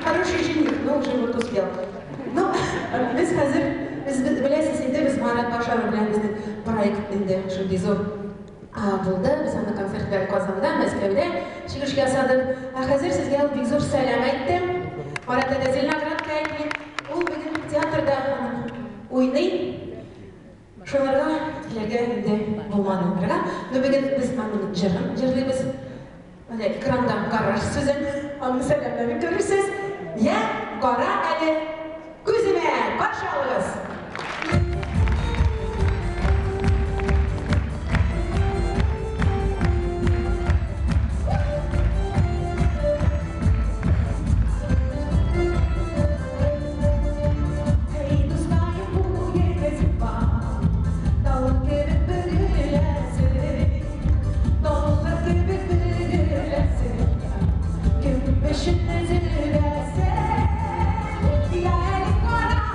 Хороший жених, но уже вот успел. Ну, без хәзер, без беләсез инде, без Марат Башаров белән безнең проект инде шундый зур булды. Без аны концерт белән Казанда, Мәскәүдә чыгыш ясадык. Ә хәзер сезгә ул бик зур сәлам әйтте. Марат әдә Зеленоградка әйтми. Ул бүген театрда уйный. Шуларга килергә инде булмады. Но бүген без аның җырын җырлыйбыз. Менә экранда гараж сүзен, аны сәламләп күрерсез. Я кара әле күземә, каршы алыгыз. Başını zirvese, gel kara.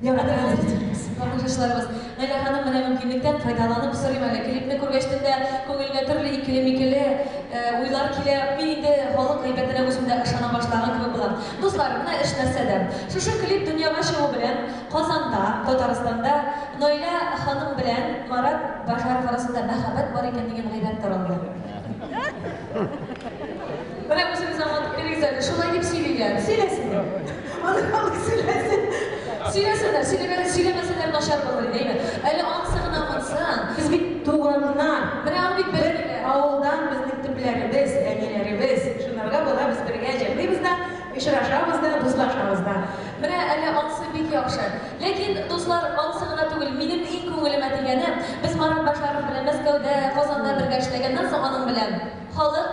Яраткан зрителебез. Тамашачыларыбыз. Наилә ханым, менә мөмкинлектән файдаланып сорыйм әле. Клипны күргәчтен дә күңелгә төрле икеле-микеле уйлар килә. Мин инде халык гайбәтенә үзем дә ышана башлаган кебек булам. Дуслар, менә эш нәрсәдә. Шушы клип дөньяга чыгу белән Казанда, Татарстанда Наилә ханым белән Марат Башаров арасында мәхәббәт бар икән дигән гайбәт таралды. Менә үзегез аңлатып бирегез әле, шулай дип сөйлиләр. Сөйләсеннәр. Аны халык сөйләсен. Сөйләсеннәр, сөйләмә, сөйләмәсәләр начар булыр иде, әйме? Әле ансы гына монсы. Без бит туганнар. Менә аны бит Бер белмиләр. авылдан безнең төпләребез, әниләребез. Шунарга була без бергә җырлыйбыз да, очрашабыз да, дуслашабыз да. Менә әле ансы бик яхшы. Ләкин, дуслар, ансы гына түгел, минем иң күңелемә тигәне, без Марат Башаров белән Мәскәүдә, Казанда бергә эшләгәннән соң аның белән халык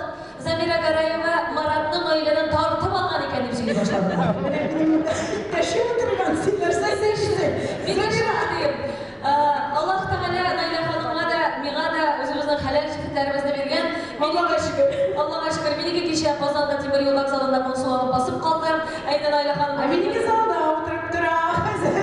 Замира Гараева Маратны гаиләдән тартып алган икән дип сөйли башладылар. Менә минем монда иптәшем утырган, син нәрсә сөйлисең? Мин дә шуны дим. Аллаһ Тәгалә Наилә ханымга да, миңа да үзебезнең хәләл җефетләребезне биргән. Аллага шөкер. Аллага шөкер. Минеке кичә Казанда тимер юл вокзалында моңсу алып басып калды. Ә инде Наилә ханым. Ә минеке залда утырып тора. Хәзер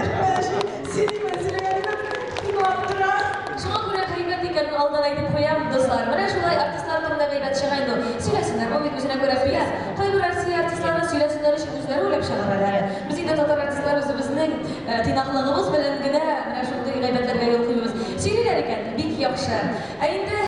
сөйлиме, сөйләгәнемне тыңлап тора. Шуңа күрә гайбәт икәнен алдан әйтеп куям, дуслар. Менә шулай артистлар турында гайбәт чыга инде ул. Сөйләсеннәр, бу бит үзенә күрә пиар. Кайбер Россия артистлары сөйләсеннәр өчен үзләре уйлап чыгаралар. Без инде татар артистлары үзебезнең тыйнаклыгыбыз белән генә менә шундый гайбәтләргә юл куймыйбыз. Сөйлиләр икән, бик яхшы. Ә инде.